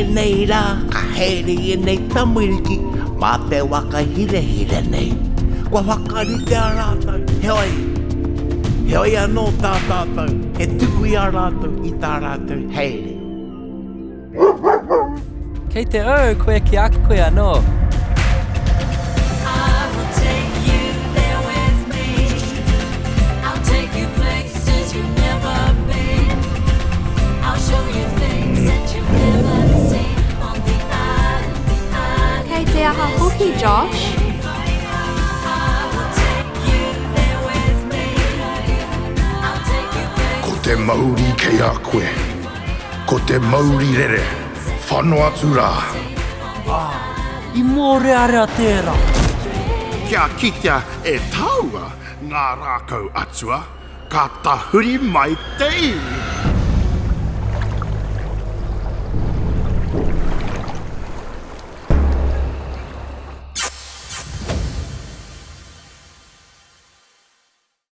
ēnei rā ka haere ēnei tamariki mā te waka hirahira nei. Kua whakaritea rātou, heoi, heoi anō tā tātou, he tuku i a rātou i tā rātou haere. Kei te ū koe ki a koe anō. Kei te aha hoki, Josh? Ko te mauri kei a koe. Ko te mauri rere, whano atu rā. Ā, i mōrearea tērā. Kia kitea e tāua ngā rākau atua, ka tahuri mai te iwi.